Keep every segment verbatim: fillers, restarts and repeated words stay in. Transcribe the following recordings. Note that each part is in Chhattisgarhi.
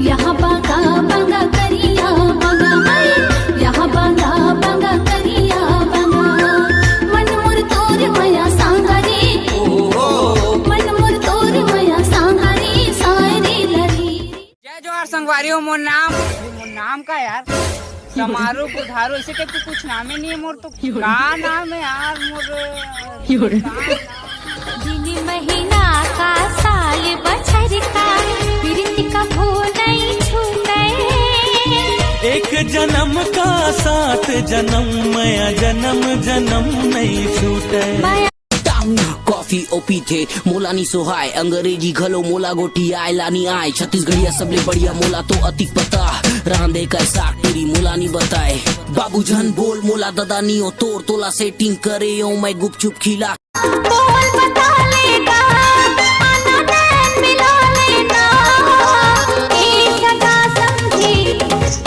यहाँ बांगा बांगा करिया बांगा है, यहाँ बांगा बांगा करिया बांगा। मन मोर तोर मया सांगरी, मन मोर तोर मया सांगरी, सायरी लरी। जय जोहार संगवारी हो, मोर नाम, मोर नाम का यार? समारू बुधारू, ऐसे करके कुछ नाम ही नहीं है मोर तो। का नाम है यार मोर? दिन महीना का साल बछर का, प्रीत कभो नहीं छूटे। एक जन्म का सात जन्म, मया जन्म जन्म नहीं छूटे। मया कॉफी ओ पीथे मोला नी सोहाय, अंग्रेजी घलो मोला गोठियाय ला नी आय, छत्तीसगढ़िया सबले बढ़िया मोला तो अतिक पता, रांधे का साग टूरी मोला नी बताय। बाबू झन बोल मोला ददा नी ओ तोर, तोला सेटिंग करे ओ मैं गुपचुप खिला। बोल बता लेगा, आना नैन मिला लेना, ए सगा समझी,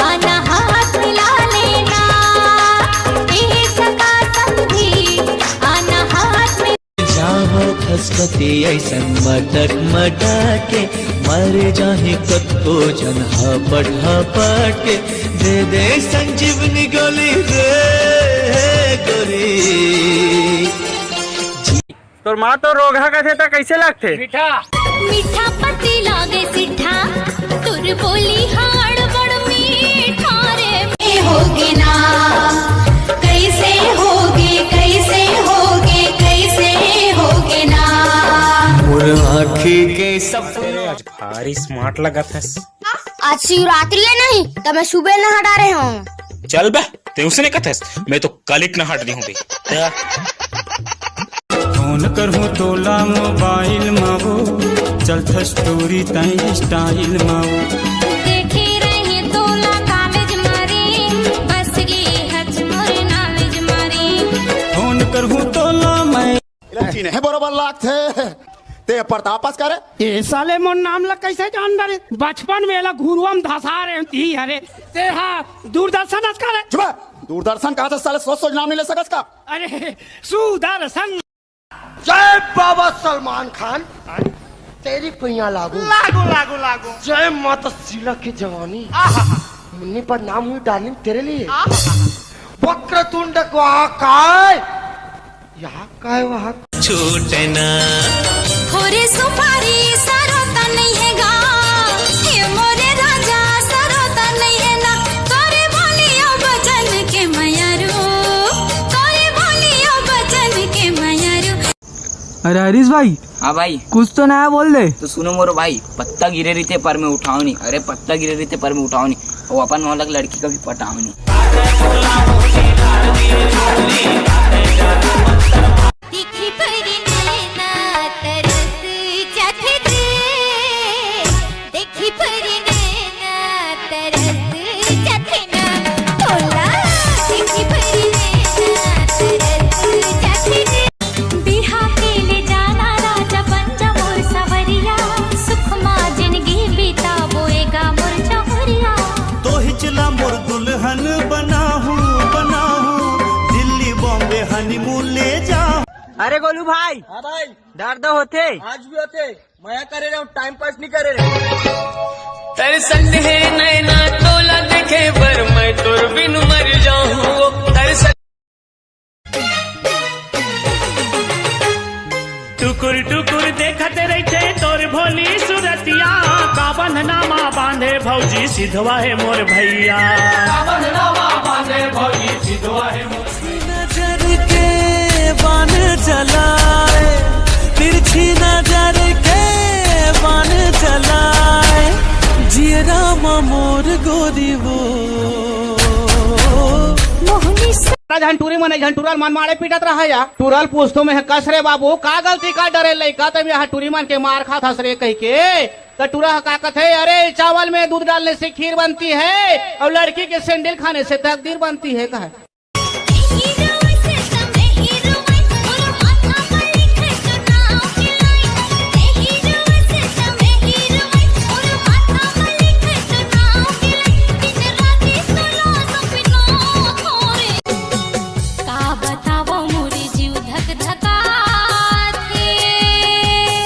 आना हाथ मिला लेना, ए सगा समझी, आना हाथ मिला। जावत हंसकती ऐसन मटक मटक के, मर जाही कतको जन हपट हपट के, दे दे संजीवनी गोली रे गोरी। तोर माँ तो रोगहा कथे त कइसे लगथे? मीठा। मीठा पत्ती लागे सिट्ठा, तोर बोली हाड़ बड़ मीठा रे। ए होगे ना, कैसे होगे, कैसे होगे, कैसे होगे ना। मोर आँखी के सपना। आज भारी स्मार्ट लगत हस। आज शिवरात्रि है नहीं, त मैं सुबह नहा डारे हूँ। चल बे, ते उसने कथस, मैं तो कलिक नहाट दी हूँ बे। फोन करहूँ तोला मोबाइल मा वो, चलथस टूरी तैं स्टाइल मा वो। देखे रहे तोला कॉलेज मारे, बस गे हच मोर नॉलेज मारे। फोन करहूँ तोला मैं। इलायची नहीं बरोबर लागथे। ते प्रताप अस करे। ए साले मोर नाम ला कैसे जान डरे? बचपन में एला घुरुआ म धसा रहे ही हरे। ते हा दूरदर्शन अस करे। चुप। दूरदर्शन कहा था साले, सोच सोच नाम नहीं ले सकस का? अरे सुदर्शन। जय बाबा सलमान खान। तेरी पैया लागू। लागू, लागू, लागू। जय माता शीला की जवानी। आहा। मुन्नी पर नाम हुई डार्लिंग तेरे लिए। आहा। वक्रतुंड का काय। यहाँ काय वहाँ। छूटना। होरे सुपारी सरोता नहीं है गा, हे मोरे राजा सरोता नहीं है ना, तोरे बोलियो बचन के मयारू, तोरे बोलियो बचन के मयारू। अरे हरीश भाई। हाँ भाई। कुछ तो नया बोल दे। तो सुनो मोरो भाई, पत्ता गिरे रहिथे पर मैं उठाओ नहीं। अरे पत्ता गिरे रहिथे पर मैं उठाओ नहीं। वो अपन मोहल्ला की लड़की कभी पटाओ नहीं। दिखी परी नैना तरस जाथे रे, देखी परी नैना तरस जाथे ना, तोला देखी परी नैना तरस जाथे रे। बिहा के ले जाना राजा बन जा मोर सवरिया, सुख मा जिनगी बिताबो एगा मोर चहुरिया। तोहिच ला मोर दुल्हन बनाहूँ, बनाहूँ, दिल्ली बॉम्बे हनीमून ले जाहूँ। अरे गोलू भाई। हाँ भाई। दर्द होथे? आज भी होथे। मया करे रहे, टाइम पास नहीं करे रहे। तरसत हे नैना तोला देखे बर, मैं तोर बिन मर जाहूँ। तरसत टुकुर टुकुर देखत रहिथे तोर भोली सुरतिया, का बंधना मा बांधे भौजी सिधवा हे मोर भैया। का बंधना मा बांधे भौजी सिधवा हे मोर नजर के बाण चलाए, तिरछी नजर के बाण चलाए, जियरा मा मोर गोरी वो। मोहनी से एक झन टूरी मन, एक झन टूरा ल मन मारे पीटत रहा या। टूरा ल पूछथों मैं, कस रे बाबू, का गलती का डरे लइका, तब यहाँ टूरी मन के मार खात हस रे कहिके। त टूरा ह का कथे, अरे चावल में दूध डालने से खीर बनती है और लड़की के सैंडल खाने से तकदीर बनती है, कहे। का बतावं मोरे जीव धक धकाथे।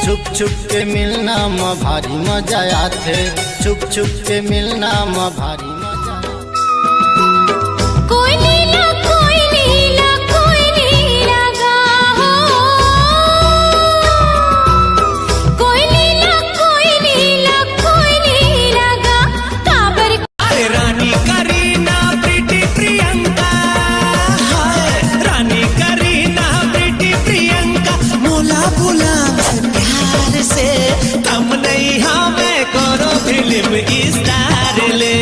छुप छुप के मिलना म भारी मजा आथे, छुप छुप के मिलना म भारी मजा। कोई लीला, कोई लीला, कोई लीला गा हो। कोई लीला, कोई लीला, कोई लीला गा। काबर अरे रानी करीना, प्रीटी प्रियंका, हाय रानी करीना, प्रीटी प्रियंका, मोला बुला प्यार से, कम नहीं हाँ मैं करो फिल्म स्टार ले।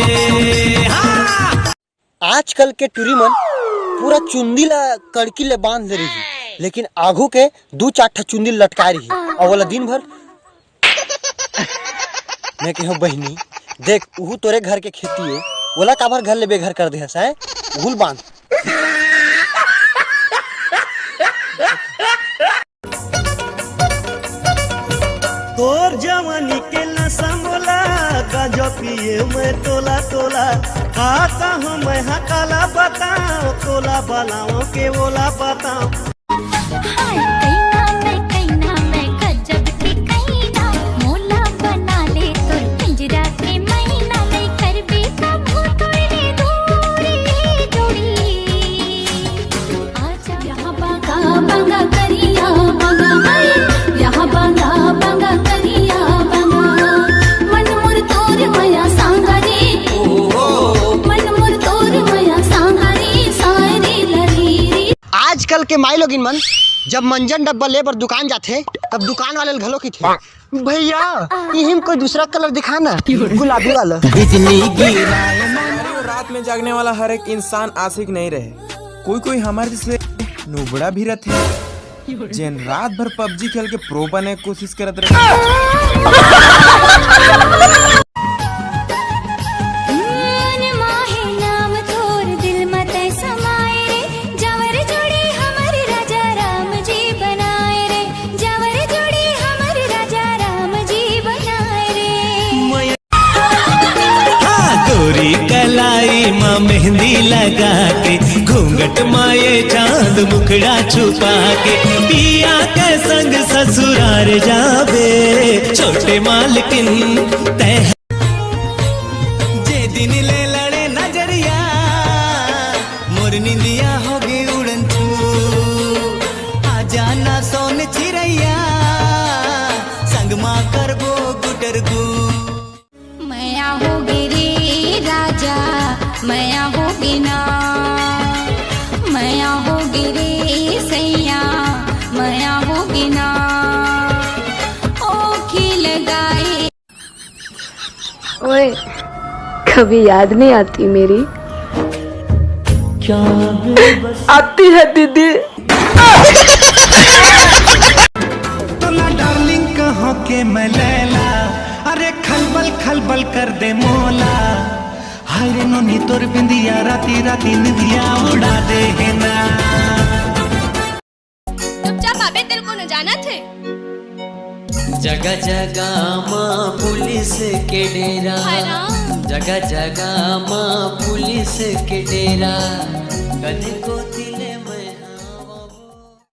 हाँ। आजकल के टूरी मन पूरा चुंदी ला कड़की ले बांध ले रही, लेकिन आघू के दू चार ठा चुंदी लटकाए रही, और ओला दिन भर मैं कहो बहिनी, देख उहू तोरे घर के खेती है, ओला काबर घर ले बेघर कर दे हस, हैं? उहू ल बांध। तोर जवानी के नशा मोला, गांजा पिए मैं तोला तोला। खाता हूँ मैं हाँ काला बताओ, तोला बलाओ के ओला बताओ। हाय कईना मैं, कईना मैं, गजब के कईना। मोला बना ले तोर पिंजरा के मैना, मैं करबे कभू तोरे दूरी जोड़ी। आजा यहाँ बांगा बांगा करिया बांगा, हाय यहाँ बांगा बांगा करिया बांगा। मन मोर तोर मया सांगा रे, मन मोर तोर मया सांगा रे, सारी लरी रे। आजकल के माई लोगिन मन जब मंजन डब्बा ले बर दुकान जाथे, तब दुकान वाले ल घलो कहिथे, भैया, इही म कोई दूसरा कलर दिखा ना, गुलाबी वाला। बिजली गिरा रात में जागने वाला हर एक इंसान आशिक नहीं रहे। कोई कोई हमारे जैसे नुबड़ा भी रहते हैं, जेन रात भर पबजी खेल के प्रो बने के कोशिश करत रहे। मन माहे नाम तोर दिल म तै समाए रे, जावर जोड़ी हमर राजा राम जी बनाए रे, जावर जोड़ी हमर राजा राम जी बनाए रे। हाँ, तोरी कलाई माँ मेहंदी लगा के, घूंघट माए चांद मुखड़ा छुपा के, पिया के संग ससुरार जाबे, छोटे मालकिन तय। जे दिन ले लड़े नजरिया, मोर निंदिया होगे उड़न छू। आ जाना सोन चिरैया, संग मा करबो गुटरगु। मया होगे रे राजा, मया होगे ना, मया होगे रे सैया, मया होगे ना। ओखी लगाए ओए, कभी याद नहीं आती मेरी? आती है दीदी। तोला डार्लिंग कहो के मैं लैला, अरे खलबल खलबल कर दे मोला। हाय रे नोनी तोर बिंदिया, राती राती निंदिया उड़ा दे है ना। चुपचाप आबे, तेरे कोनो जानत हे? जगह जगह माँ पुलिस के डेरा, हाय राम। जगह जगह माँ पुलिस के डेरा। कने कोती